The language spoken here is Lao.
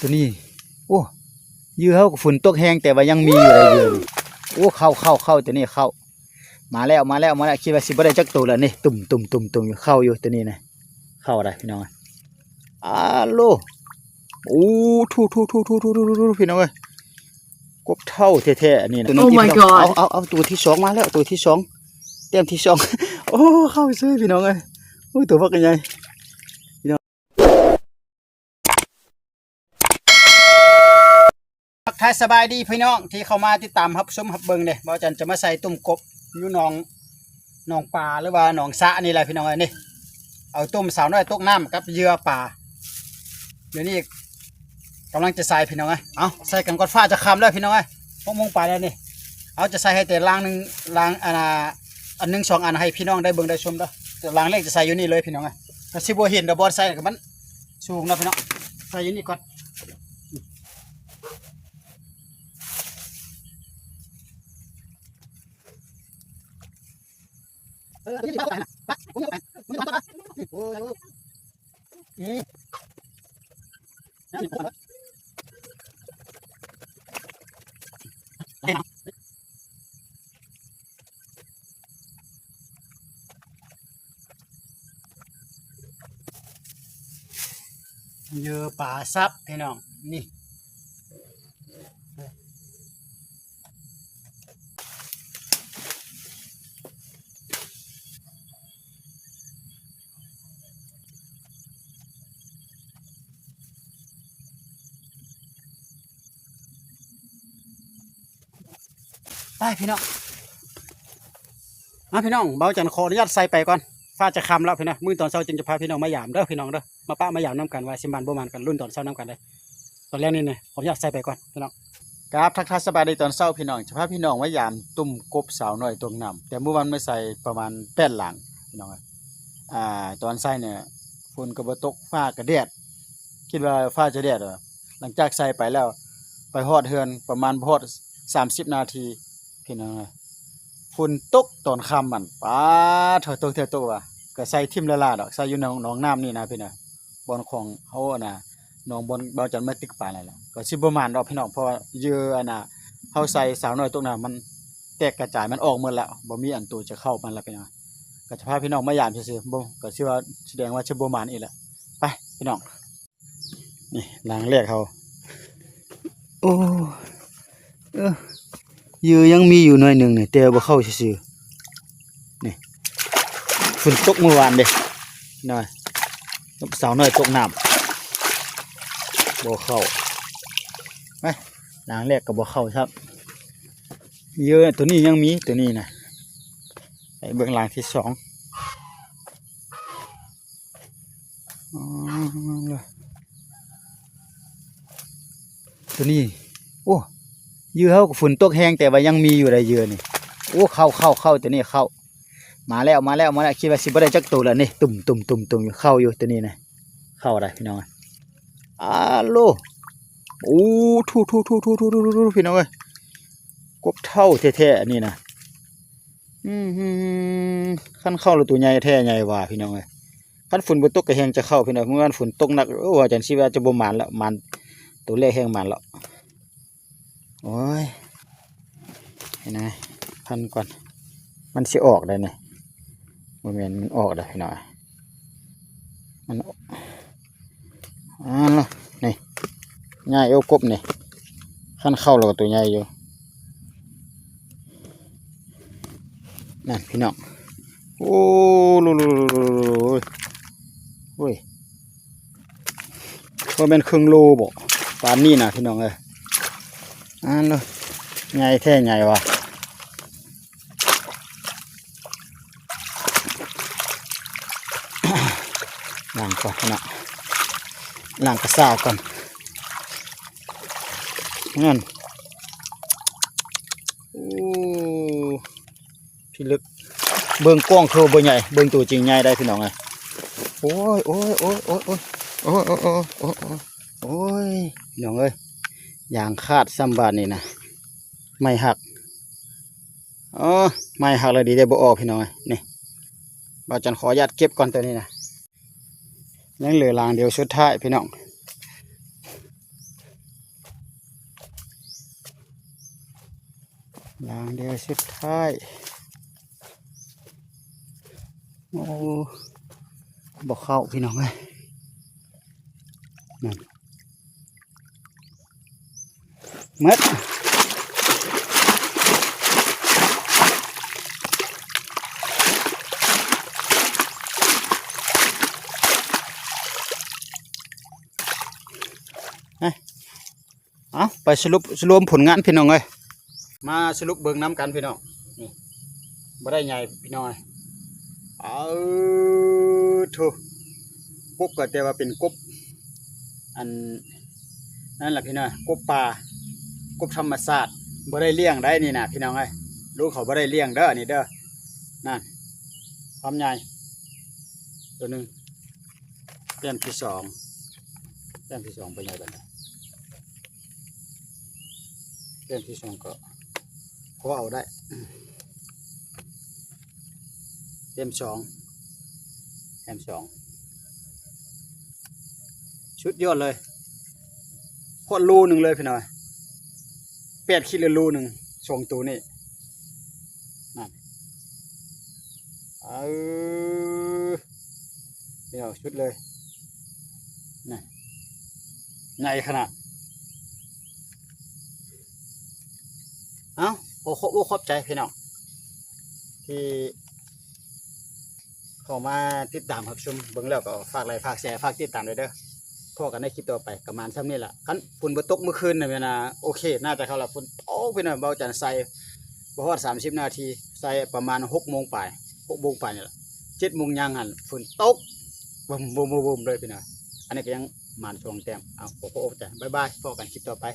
ຕົວນີ້ ໂອ້ ເຫຍື່ອເຮົາກໍຝົນຕົກແຮງ ແຕ່ວ່າຍັງມີຢູ່ໄດ໋ເຫຍື່ອນີ້. ໂອ້ ເຂົ້າ ເຂົ້າ ເຂົ້າ ຕົວນີ້ເຂົ້າ ມາແລ້ວ ມາແລ້ວ ມາແລ້ວ. ຄິດວ່າຊິບໍ່ໄດ້ຈັກໂຕແລ້ວນີ້ ຕຸ່ມໆໆໆ ຢູ່ ເຂົ້າຢູ່ຕົວນີ້ນະ ເຂົ້າໄດ໋ພີ່ນ້ອງ. ອາໂລ ໂອ້ ທຸໆໆໆ ພີ່ນ້ອງເອີຍ ກົບເທົ້າແທ້ໆ ອັນນີ້ນະ. ໂອ້ ມາຍກອດ ເອົາ ເອົາ ເອົາ ຕົວທີສອງມາແລ້ວ ຕົວທີສອງ ແຕ້ມທີສອງ. ໂອ້ ເຂົ້າເຊີຍພີ່ນ້ອງເອີຍ. ໂອ້ຍ ຕົວບັກໃຫຍ່. ທັກທາຍສະບາຍດີພີ່ນ້ອງທີ່ເຂົ້າມາຕິດຕາມຮັບຊົມຮັບເບິ່ງເດ້. ບ່າວຈັນຈະມາໃສ່ຕຸ່ມກົບຢູ່ໜອງ ໜອງປາ ຫຼືວ່າໜອງສະນີ້ແຫຼະພີ່ນ້ອງເອີຍ. ນີ້ ເອົາຕຸ່ມສາວນ້ອຍຕົກນ້ຳກັບເຫຍື່ອປາ ດຽວນີ້ກຳລັງຈະໃສ່ພີ່ນ້ອງເອີຍ. ເອົາ ໃສ່ກັນກ່ອນ ຟ້າຈະຄ່ຳແລ້ວພີ່ນ້ອງເອີຍ ຫົກໂມງປາຍແລ້ວນີ້. ເອົາ ຈະໃສ່ໃຫ້ແຕ່ລາງໜຶ່ງ ລາງ ອັນນ່າ ອັນໜຶ່ງສອງອັນໃຫ້ພີ່ນ້ອງໄດ້ເບິ່ງໄດ້ຊົມເດີ້. ແຕ່ລາງແລກຈະໃສ່ຢູ່ນີ້ເລີຍພີ່ນ້ອງເອີຍ. ກໍຊິບໍ່ເຫັນດອກ ບ່ອນໃສ່ກໍມັນສູງເນາະພີ່ນ້ອງ. ໃສ່ຢູ່ນີ້ກ່ອນ. ເຫຍື່ອປາສັບພີ່ນ້ອງ ນີ້. ໄປພີ່ນ້ອງ ມາພີ່ນ້ອງ ບ່າວຈັນຂໍອະນຸຍາດໃສ່ໄປກ່ອນ ຟ້າຈະຄ່ຳແລ້ວພີ່ນ້ອງ. ມື້ຕອນເຊົ້າຈຶ່ງຈະພາພີ່ນ້ອງມາຢາມເດີ້ພີ່ນ້ອງເດີ້. ມາປະມາຢາມນຳກັນວ່າຊິໝານບໍ່ໝານກັນ ລຸ້ນຕອນເຊົ້ານຳກັນເດີ້. ຕອນແລກນີ້ນະ ຂໍອະນຸຍາດໃສ່ໄປກ່ອນພີ່ນ້ອງ. ກາບທັກທາຍສະບາຍດີຕອນເຊົ້າພີ່ນ້ອງ ຈະພາພີ່ນ້ອງມາຢາມຕຸ່ມກົບສາວນ້ອຍຕົກນ້ຳ ແຕ່ມື້ວານມາໃສ່ປະມານແປດຫຼັງພີ່ນ້ອງ. ອ່າ ຕອນໃສ່ນີ້ຝົນກໍບໍ່ຕົກ ຟ້າກໍແດດ ຄິດວ່າຟ້າຈະແດດ. ຫຼັງຈາກໃສ່ໄປແລ້ວ ໄປຮອດເຮືອນປະມານບໍ່ຮອດສາມສິບນາທີພີ່ນ້ອງ ຝົນຕົກຕອນຄ່ຳ ມັນ ປາດໂທ້ ຕົກແທ້ຕົກວ່າ ກໍໃສ່ຖິ້ມລ້າໆດອກ ໃສ່ຢູ່ໜອງ ໜອງນ້ຳນີ້ນະພີ່ນ້ອງ ບ່ອນຂອງເຮົາຫັ້ນນະ ໜອງບ່ອນບ່າວຈັນມາຕຶກປານັ້ນແຫຼະ. ກໍຊິບໍ່ໝານດອກພີ່ນ້ອງ ເພາະວ່າເຫຍື່ອອັນນ່າ ເຮົາໃສ່ສາວນ້ອຍຕົກນ້ຳ ມັນແຕກກະຈາຍ ມັນອອກໝົດແລ້ວ ບໍ່ມີອັນໂຕຈະເຂົ້າມັນແລ້ວພີ່ນ້ອງ. ກໍຈະພາພີ່ນ້ອງມາຢາມຊື່ໆ ບໍ່ ກໍຊິວ່າ ສະແດງວ່າຊິບໍ່ໝານອີກແລ້ວ. ໄປພີ່ນ້ອງ. ນີ້ ຫຼັງແລກເຮົາ ໂອ້ ເອີ ເຫຍື່ອຍັງມີຢູ່ໜ້ອຍໜຶ່ງນີ້ ແຕ່ບໍ່ເຂົ້າຊື່ໆ. ນີ້ ຝົນຕົກມື້ວານເດ້ ນ້ອຍ ສາວນ້ອຍຕົກນ້ຳ ບໍ່ເຂົ້າ. ໄປ ຫຼັງແລກກໍບໍ່ເຂົ້າຊ້ຳ ເຫຍື່ອຕົວນີ້ຍັງມີ ຕົວນີ້ນະ. ໄປເບິ່ງຫຼັງທີສອງ. ອໍ ຕົວນີ້ ໂອ້ ເຫຍື່ອເຮົາກໍຝົນຕົກແຮງ ແຕ່ວ່າຍັງມີຢູ່ໄດ໋ເຫຍື່ອນີ້. ໂອ້ ເຂົ້າ ເຂົ້າ ເຂົ້າ ຕົວນີ້ເຂົ້າ ມາແລ້ວ ມາແລ້ວ ມາແລ້ວ. ຄິດວ່າຊິບໍ່ໄດ້ຈັກໂຕແລ້ວນີ້ ຕຸ່ມໆໆໆ ຢູ່ ເຂົ້າຢູ່ຕົວນີ້ນະ ເຂົ້າໄດ໋ພີ່ນ້ອງ. ອາໂລ ໂອ້ ທຸໆໆໆ ພີ່ນ້ອງເອີຍ ກົບເທົ້າແທ້ໆ ອັນນີ້ນະ. ອືມ ຄັນເຂົ້າແລ້ວໂຕໃຫຍ່ແທ້ໃຫຍ່ວ່າພີ່ນ້ອງເອີຍ. ຄັນຝົນບໍ່ຕົກກໍແຮງຈະເຂົ້າພີ່ນ້ອງ. ມື້ວານຝົນຕົກໜັກ ໂອ້ ວ່າຈັ່ງຊິວ່າຈະບໍ່ໝານແລ້ວ ໝານ ໂຕແລກແຮງໝານແລ້ວ. ໂອ້ຍ ເຫັນໄໝ ພັນກ່ອນ ມັນຊິອອກໄດ໋ນີ້. ບໍ່ແມ່ນ ມັນອອກໄດ໋ພີ່ນ້ອງ ມັນ ອ່າ ນີ້ ໃຫຍ່ ໂອ້ ກົບນີ້ ຄັນເຂົ້າແລ້ວກໍໂຕໃຫຍ່ຢູ່ ນັ້ນພີ່ນ້ອງ. ໂອ້ ໂອ້ຍ ບໍ່ແມ່ນເຄິ່ງໂລບໍ ປານນີ້ນະພີ່ນ້ອງເອີຍ. ອ່າ ໃຫຍ່ແທ້ໃຫຍ່ວ່າ. ລ້າງກ່ອນເນາະ ລ້າງກະຊາກ່ອນ ນັ້ນ. ໂອ້ ພິລຶກ ເບິ່ງກ້ອງຄືບໍ່ໃຫຍ່ ເບິ່ງຕົວຈິງໃຫຍ່ໄດ໋ພີ່ນ້ອງເອີຍ. ໂອ້ຍ ໂອ້ຍ ໂອ້ຍ ພີ່ນ້ອງເອີຍ ຍາງຂາດຊ້ຳບາດນີ້ນະ ໄມ້ຫັກ. ອໍ ໄມ້ຫັກແລ້ວດີແຕ່ບໍ່ອອກພີ່ນ້ອງເອີຍ. ນີ້ ບ່າວຈັນຂໍອະນຸຍາດເກັບກ່ອນ ຕົວນີ້ນະ. ຍັງເຫຼືອລາງດຽວສຸດທ້າຍພີ່ນ້ອງ ລາງດຽວສຸດທ້າຍ. ໂອ້ ບໍ່ເຂົ້າພີ່ນ້ອງເອີຍ ນັ້ນ ໝົດ ເອົາ ໄປສະຫຼຸບ ສະລວມຜົນງານພີ່ນ້ອງເອີຍ ມາສະຫຼຸບເບິ່ງນຳກັນພີ່ນ້ອງ ນີ້ ບໍ່ໄດ້ໃຫຍ່ພີ່ນ້ອງເອີຍ ເອົາ ໂທ້ ກົບກໍແຕ່ວ່າເປັນກົບ ອັນ ນັ້ນລະພີ່ນ້ອງ ກົບປ່າ ກົບທຳມະຊາດ ບໍ່ໄດ້ລ້ຽງໄດ໋ນີ້ນະພີ່ນ້ອງເອີຍ ລູກເຂົາບໍ່ໄດ້ລ້ຽງເດີ ອັນນີ້ເດີ ນັ້ນ ຄວາມໃຫຍ່ ໂຕໜຶ່ງ ແຕ້ມທີສອງ ແຕ້ມທີສອງໄປໃຫຍ່ປານໃດ ແຕ້ມທີສອງກໍພໍເອົາໄດ້ ແຕ້ມສອງ ແຕ້ມສອງ ສຸດຍອດເລີຍ ຮອດໂລໜຶ່ງເລີຍພີ່ນ້ອງ ແປດຂີດ ຫຼື ໂລໜຶ່ງ ສອງໂຕນີ້ ນັ້ນ ເອີ ນີ້ເອົາສຸດເລີຍ ນັ້ນ ໃຫຍ່ຂະໜາດ ເອົ້າ ຂໍຂອບອົກຂອບໃຈພີ່ນ້ອງ ທີ່ເຂົ້າມາຕິດຕາມຮັບຊົມ ເບິ່ງແລ້ວກໍຝາກໄລ ຝາກແຊ ຝາກຕິດຕາມໄດ້ເດີ ພໍ້ກັນໃນຄລິບຕໍ່ໄປ ກະປະມານຊ່ຳນີ້ລະ ຄັນຝົນບໍ່ຕົກມື້ຄືນນະແມ່ນ ໂອເຄ ໜ້າຈະເຂົ້າລະ ຝົນຕົກພີ່ນ້ອງ ເບົາຈັນໃສ່ ບໍ່ຮອດສາມສິບນາທີ ໃສ່ປະມານຫົກໂມງປາຍ ຫົກໂມງປາຍນີ້ລະ ເຈັດໂມງຍ່າງຫັ້ນ ຝົນຕົກ ບຶມໆໆໆ ເລີຍພີ່ນ້ອງ ອັນນີ້ກໍຍັງໝານສອງແຕ້ມ ເອົາ ຂໍຂອບໃຈ ບາຍບາຍ ພໍ້ກັນຄລິບຕໍ່ໄປ.